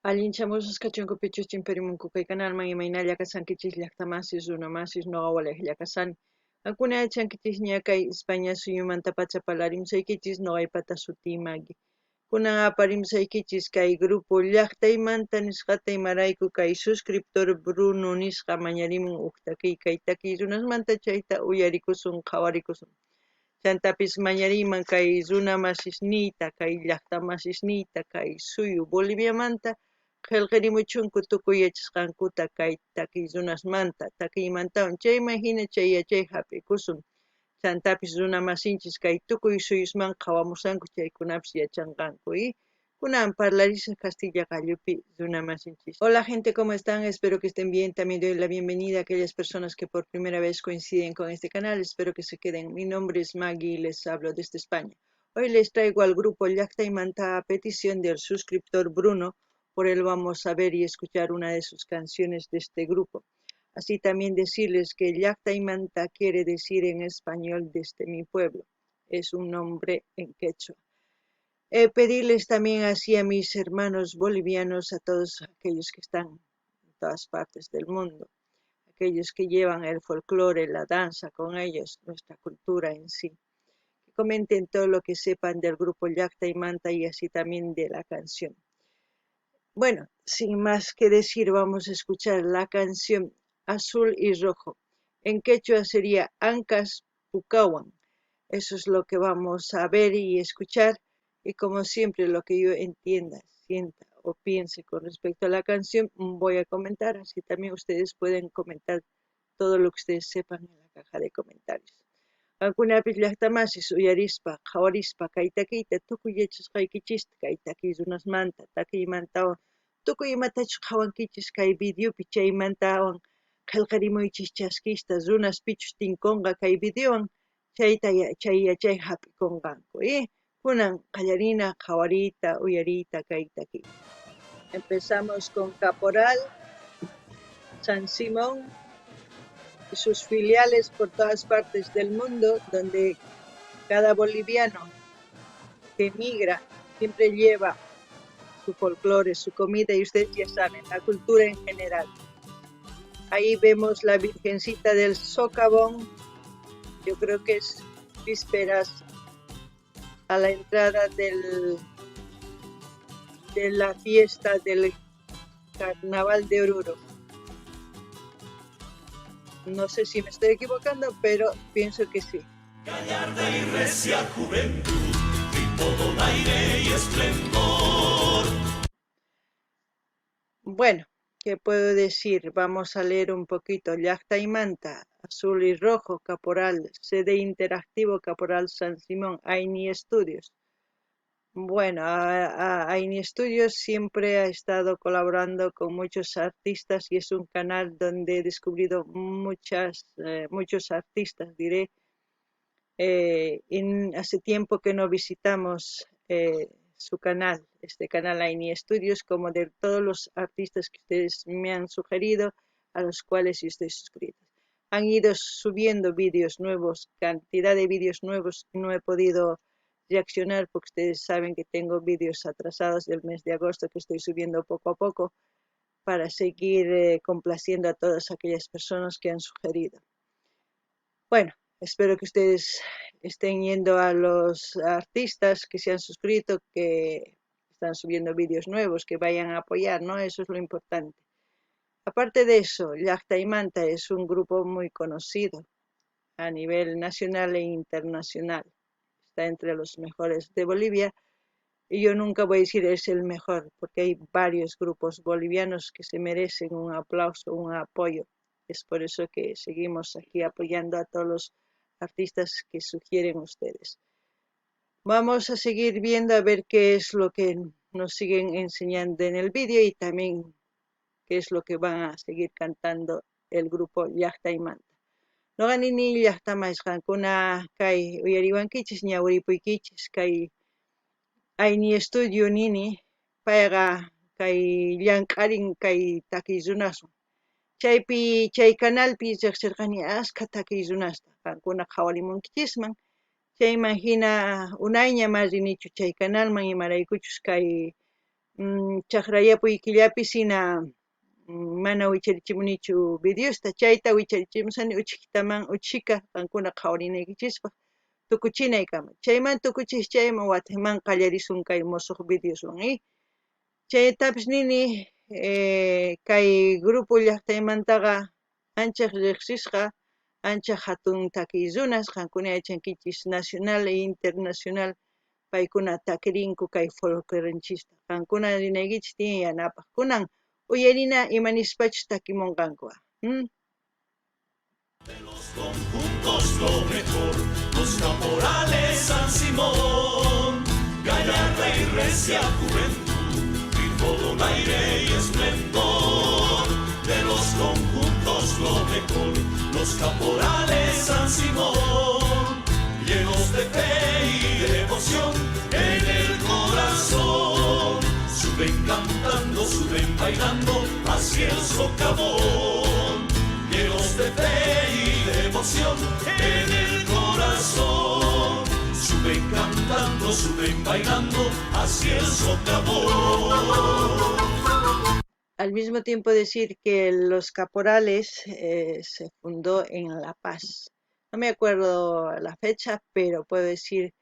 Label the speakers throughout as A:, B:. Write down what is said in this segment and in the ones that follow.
A: Allinchamusqa kachunku pichus chimparimunku kay kanalman imaynalla kashankichis llaqtamasis runamasis noqa walejlla kashani. Qankuna yachankichisña kay España suyumantapacha parlarimusaykichis noqaypata sutiy Maggie. Kunan aparimusaykichis kay grupo llaqtaymanta nisqata imarayku kay suscriptor Bruno nisqa mañarimun uj takiy kay takiy runasmanta chayta uyarikusun qhawarikusun. Chantapis mañariyman kay runa masisniyta, kay llaqta masisniyta, kay suyu Boliviamanta qhelqerimuchunku tukuy yachasqankuta kay takiy runasmanta, takiymantawan chayman jina chay yachay jap'ikusun. Chantapis runa masinchis kay tukuy suyusman qhawamushanku chaykunapis yachanqanku. Kunan parlarisaq Castilla qallupi runa masinchis. Hola gente, ¿cómo están? Espero que estén bien. También doy la bienvenida a aquellas personas que por primera vez coinciden con este canal. Espero que se queden. Mi nombre es Maggie y les hablo desde España. Hoy les traigo al grupo Llaqtaymanta a petición del suscriptor Bruno. Por él vamos a ver y escuchar una de sus canciones de este grupo. Así también decirles que Llaqtaymanta quiere decir en español desde mi pueblo. Es un nombre en quechua. Pedirles también así a mis hermanos bolivianos, a todos aquellos que están en todas partes del mundo, aquellos que llevan el folclore, la danza con ellos, nuestra cultura en sí, que comenten todo lo que sepan del grupo Llaqtaymanta y así también de la canción. Bueno, sin más que decir, vamos a escuchar la canción Azul y Rojo. En quechua sería Ankas Pukawan. Eso es lo que vamos a ver y escuchar. Y como siempre, lo que yo entienda, sienta o piense con respecto a la canción, voy a comentar. Así también ustedes pueden comentar todo lo que ustedes sepan en la caja de comentarios. Qankunapis llaqtamasis uyarispa, qhawarispa kay takiyta tukuy yachasqaykichista kay takiy runasmanta, takiymantawan tukuy imatachus qhawankichis kay videopi chaymantawan qhelqarimuychis chaskista runas pichus tinkonqa kay videowan chayta chay yachay jap'ikonqanku. Kunan qallarina qhawariyta uyariyta kay takiy. Empezamos con Caporal, San Simón y sus filiales por todas partes del mundo, donde cada boliviano que emigra siempre lleva su folclore, su comida y ustedes ya saben, la cultura en general. Ahí vemos la Virgencita del Socavón, yo creo que es vísperas a la entrada de la fiesta del Carnaval de Oruro. No sé si me estoy equivocando, pero pienso que sí.
B: Gallarda y recia juventud, ritmo, donaire y esplendor.
A: Bueno, ¿qué puedo decir? Vamos a leer un poquito. Llaqtaymanta, azul y rojo, Caporal, CD interactivo Caporal San Simón, Aini Studios. Bueno, Aini Studios siempre ha estado colaborando con muchos artistas y es un canal donde he descubrido muchos artistas, diré. Hace tiempo que no visitamos su canal, este canal Aini Studios, como de todos los artistas que ustedes me han sugerido, a los cuales yo estoy suscrito. Han ido subiendo vídeos nuevos, cantidad de vídeos nuevos, no he podido reaccionar porque ustedes saben que tengo vídeos atrasados del mes de agosto que estoy subiendo poco a poco para seguir complaciendo a todas aquellas personas que han sugerido. Bueno, espero que ustedes estén yendo a los artistas que se han suscrito, que están subiendo vídeos nuevos, que vayan a apoyar, ¿no? Eso es lo importante. Aparte de eso, Llaqtaymanta es un grupo muy conocido a nivel nacional e internacional. Está entre los mejores de Bolivia y yo nunca voy a decir es el mejor, porque hay varios grupos bolivianos que se merecen un aplauso, un apoyo. Es por eso que seguimos aquí apoyando a todos los artistas que sugieren ustedes. Vamos a seguir viendo a ver qué es lo que nos siguen enseñando en el vídeo y también qué es lo que van a seguir cantando el grupo Llaqtaymanta. Noqa nini llaqtamasis qankuna kay uyariwankichis ñawiripuykichis kay Aini Studio nini payqa kay llank'arin kay takiy runaswan. Chaypi chay canalpi riqsirqani askha takiy runasta qankuna qhawarimunkichisman chayman hina unayña ma rinichu chay canalman imaraykuchus kay Chajrayapuy killapi hina mana wicharichimunichu videosta, chayta wicharichimusani uchhikitaman uchhika qankuna qhawarinaykichispaq tukuchinaykama. Chayman tukuchis chayman watiqman qallarisun kay musuq videoswan. Chaytapis nini kay grupo llaqtaymantaqa ancha riqsisqa, ancha hatun takiy runas, qankuna yachankichis nacional e internacional paykuna takirinku kay folclorenchista. Qankuna rinaykichis tiyan yanapaq. Kunan uyarina imanispachus takimunqanku.
B: De los conjuntos lo mejor, los caporales San Simón, gallarda y recia juventud, ritmo, donaire y esplendor. De los conjuntos lo mejor, los caporales San Simón, llenos de fe y devoción en el corazón. Suben cantando, suben bailando hacia el socavón. Llenos de fe y devoción en el corazón. Suben cantando, suben bailando hacia el socavón.
A: Al mismo tiempo decir que los caporales se fundó en La Paz. No me acuerdo la fecha, pero puedo decir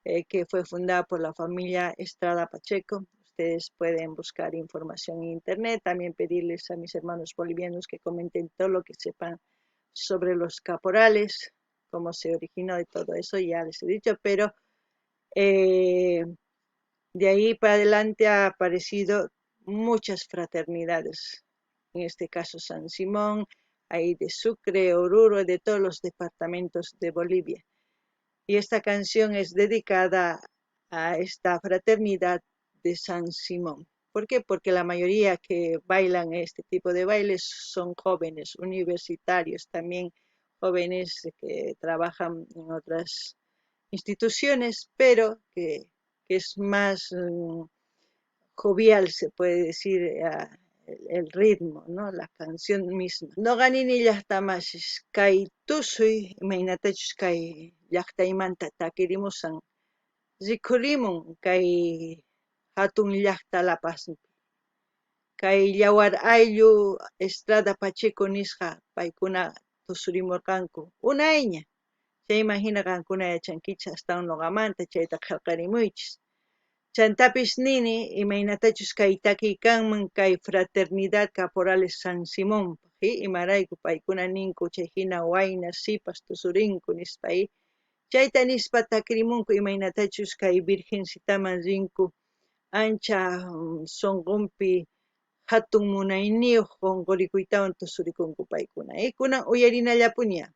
A: que fue fundada por la familia Estrada Pacheco. Ustedes pueden buscar información en internet, también pedirles a mis hermanos bolivianos que comenten todo lo que sepan sobre los caporales, cómo se originó y todo eso, ya les he dicho, pero de ahí para adelante ha aparecido muchas fraternidades, en este caso San Simón, hay de Sucre, Oruro, de todos los departamentos de Bolivia. Y esta canción es dedicada a esta fraternidad de San Simón. ¿Por qué? Porque la mayoría que bailan este tipo de bailes son jóvenes, universitarios, también jóvenes que trabajan en otras instituciones, pero que es más jovial, se puede decir, el ritmo, ¿no? La canción misma. Noqa nini llaqtamasis kay tusuy, imaynatachus kay llaqtaymanta takirimusan, rikhurimun kay hatun llaqta La Pazpi. Kay Yawar Ayllu Estrada Pacheco nisqa paykuna tusurimurqanku unayña. Chayman hina qankuna yachankichis astawan noqamanta chayta qhelqarimuychis. Chantapis nini imaynatachus kay takiy kanman kay Fraternidad Caporales San Simón, imarayku paykuna ninku chay hina wayna sipas tusurinku nispa, chayta nispa takirimunku imaynatachus kay Virgencitaman rinku ancha sunqunpi hatun munayniyuq qunqurikuytawan tusurikunku paykuna. Kunan uyarinallapuña.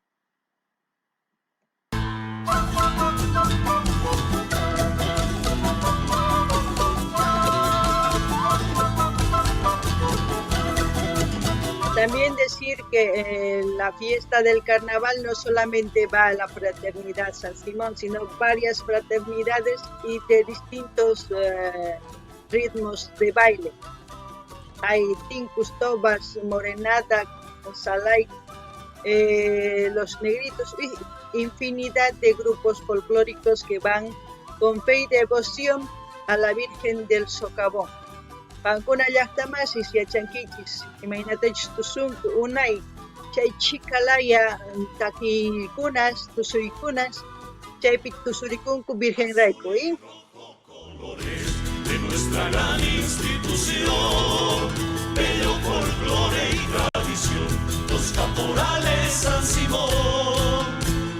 A: También decir que la fiesta del carnaval no solamente va a la fraternidad San Simón, sino varias fraternidades y de distintos ritmos de baile. Hay tincus, tobas, morenada, salay, los negritos, y infinidad de grupos folclóricos que van con fe y devoción a la Virgen del Socavón. Qankuna llaqtamasis yachankichis, imaynatachus tusunku unay chay chikalaya takiykunas, tusuykunas, chaypi tusurikunku Virgen rayku, ¿eh?
B: De nuestra gran institución, bello folclore y tradición, los caporales San Simón,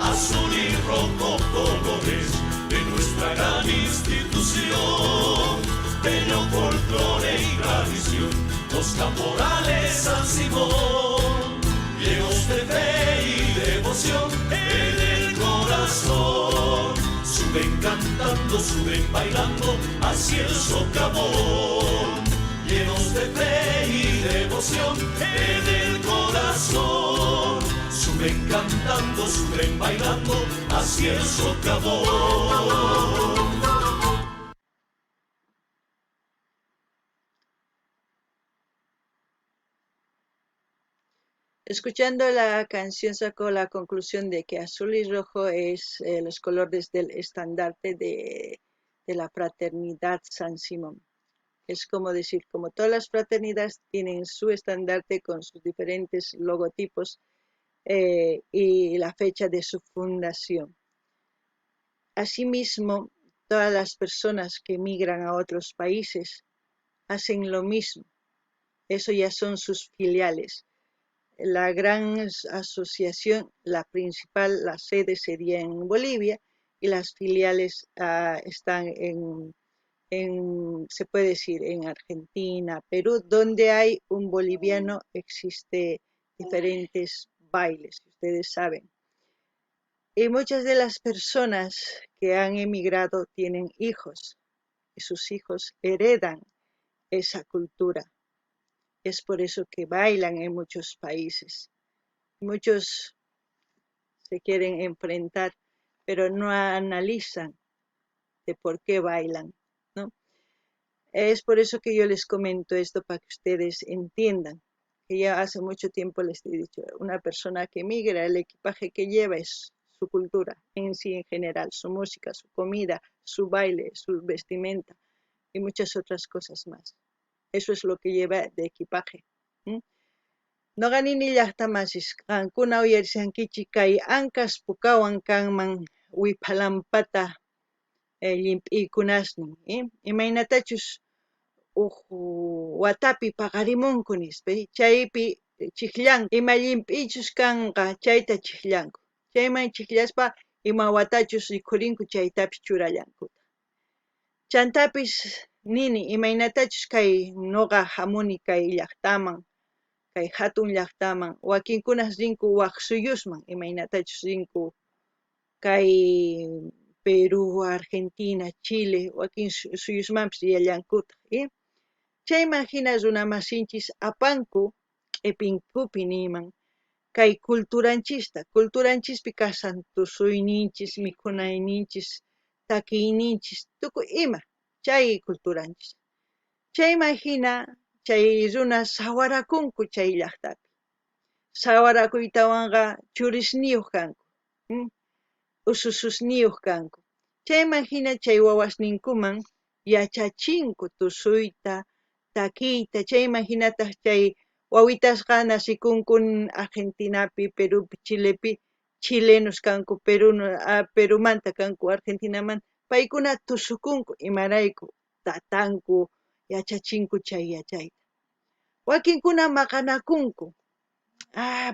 B: azul y rojo colores de nuestra gran institución, bello folclore y tradición, los caporales San Simón, llenos de fe y devoción en el corazón. Suben cantando, suben bailando hacia el socavón, llenos de fe y devoción en el corazón. Suben cantando, suben bailando hacia el socavón.
A: Escuchando la canción sacó la conclusión de que azul y rojo es los colores del estandarte de la fraternidad San Simón. Es como decir, como todas las fraternidades tienen su estandarte con sus diferentes logotipos y la fecha de su fundación. Asimismo, todas las personas que emigran a otros países hacen lo mismo. Eso ya son sus filiales. La gran asociación, la principal, la sede sería en Bolivia y las filiales están en, se puede decir, en Argentina, Perú, donde hay un boliviano existe diferentes bailes, ustedes saben. Y muchas de las personas que han emigrado tienen hijos y sus hijos heredan esa cultura. Es por eso que bailan en muchos países. Muchos se quieren enfrentar, pero no analizan de por qué bailan, ¿no? Es por eso que yo les comento esto, para que ustedes entiendan que ya hace mucho tiempo les he dicho, una persona que emigra, el equipaje que lleva es su cultura en sí en general, su música, su comida, su baile, su vestimenta y muchas otras cosas más. Eso es lo que lleva de equipaje. Noqa nini llaqtamasis qankuna uyarishankichik kay ankas pukawan kanman wiphalampata llimp'iykunasnin, imaynatachus uj watapi paqarimunku nispa, chaypi chiqllanku, ima llimp'iychus kanqa chayta chiqllanku, chayman chiqllaspa ima watachus rikhurinku chaytapis churallankuta. Chantapis nini imaynatachus kay noqa hamuni kay llaqtaman, kay hatun llaqtaman, wakinkunas rinku wak suyusman, imaynatachus rinku kay Perú, Argentina, Chile, wakin suyusmanpis riyallankutaq. Chayman hina runamasinchis apanku q'ipinkupi niman kay culturanchista, culturanchispi kashan tusuyninchis, mikhunayninchis, takiyninchis, tukuy ima chay culturanchis. Chayman hina chay runas sawarakunku chay llaqtapi. Sawarakuytawanqa churisniyuq kanku, usususniyuq kanku. Chayman hina chay wawasninkuman yachachinku tusuyta, takiyta, chayman hinataq chay wawitasqa nasikunku Argentinapi, Perupi, Chilepi, chilenos kanku, Perumanta kanku, Argentinamanta, paykuna tusukunku imarayku tatanku yachachinku chay yachayta. Wakinkuna maqanakunku,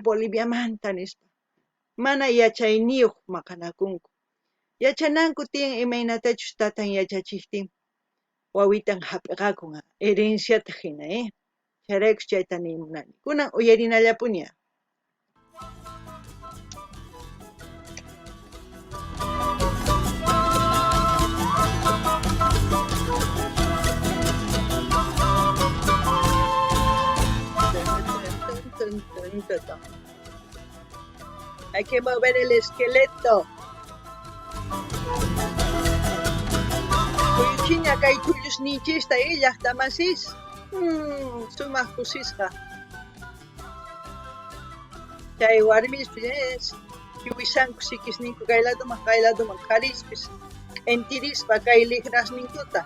A: Boliviamanta nispa, mana yachayniyuq maqanakunku. Yachananku tiyan imaynatachus tatan yachachiqtin wawitan hap'iqakun herenciata hina, Chayraykus chayta niy munani. Kunan uyarinallapuni. Hay que mover el esqueleto. Kuyuchiña kay tullusninchista llaqtamasis. Sumaq kusisqa. Chay warmispis kiwisanku sikisninku kay ladoman kay ladoman qharispis q'intirispa kay liqrasninkuta.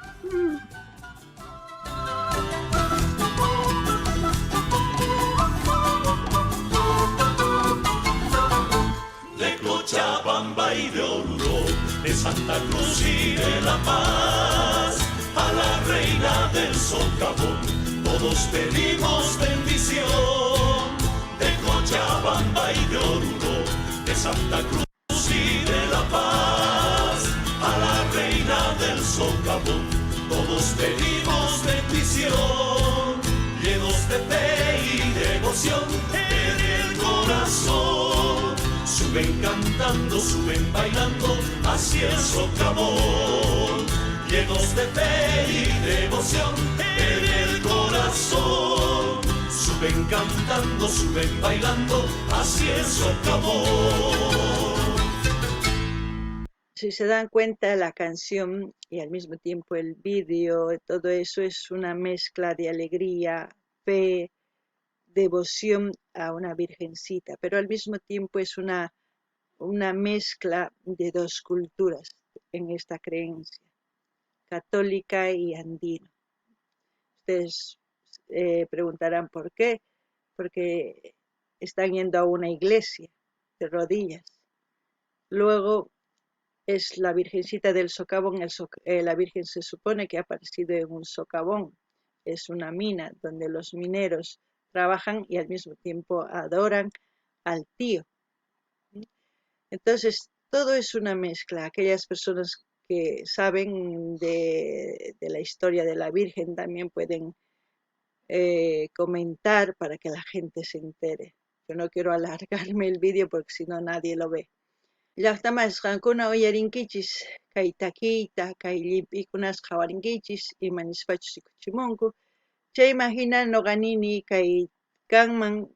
B: De Cochabamba y de Oruro, de Santa Cruz y de La Paz, a la reina del socavón, todos pedimos bendición. De Cochabamba y de Oruro, de Santa Cruz y de La Paz, a la reina del socavón, todos pedimos bendición, llenos de fe y devoción en el corazón. Suben cantando, suben bailando hacia el socavón, llenos de fe y devoción en el corazón. Suben cantando, suben bailando hacia el socavón.
A: Si se dan cuenta, la canción y al mismo tiempo el vídeo, todo eso es una mezcla de alegría, fe, devoción a una virgencita, pero al mismo tiempo es una mezcla de dos culturas en esta creencia, católica y andina. Ustedes preguntarán por qué, porque están yendo a una iglesia de rodillas. Luego es la Virgencita del Socavón, la Virgen se supone que ha aparecido en un socavón, es una mina donde los mineros trabajan y al mismo tiempo adoran al tío. Entonces, todo es una mezcla. Aquellas personas que saben de la historia de la Virgen también pueden comentar para que la gente se entere. Yo no quiero alargarme el vídeo porque si no nadie lo ve. Llaqtamas qankuna uyarinkichis kay takiyta, kay llimp'ikunas qhawarinkichis, ima nispachus rikuchimunku. Chayman hina noqa nini kay kanman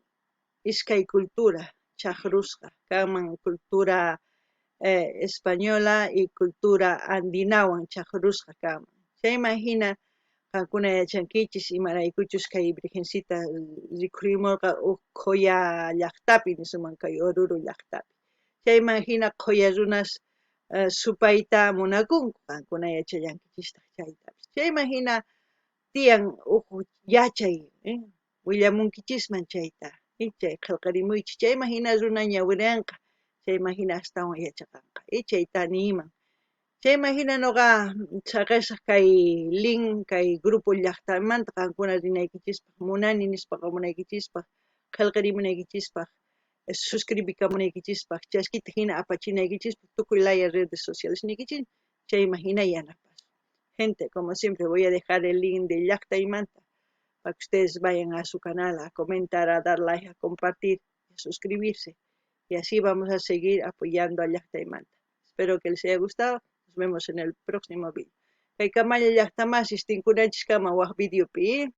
A: iskay cultura chaqrusqa, kanman cultura española y cultura andinawan chaqrusqa kanman. Chayman hina qankuna yachankichis imaraykuchus kay Virgencita rikhurimurqa uj qhoya llaqtapi nisunman kay Oruro llaqtapi. Chayman hina qhoya runas supayta munakunku, qankuna yachallankichistaq chaytapis. Chayman hina tiyan uj yachay, willamunkichisman chayta, chay qhelqarimuychis. Chayman hina runa ñawiranqa, chayman hina astawan yachaqanqa, chayta niyman. Chayman hina noqa saqesaq kay link, kay grupo llaqtamanta qankuna rinaykichispaq, munani nispa qamunaykichispaq, qhelqarimunaykichispaq, suscribikamunaykichispaq, chaskita hina apachinaykichispaq, tukuy laya redes sociales niykichis, chayman hina yanapasun. Gente, como siempre voy a dejar el link de Llaqtaymanta para que ustedes vayan a su canal a comentar, a dar like, a compartir, a suscribirse. Y así vamos a seguir apoyando a Llaqtaymanta. Espero que les haya gustado. Nos vemos en el próximo vídeo. Kay kamalla llaqtamasis tinkunanchiskama waj videopi.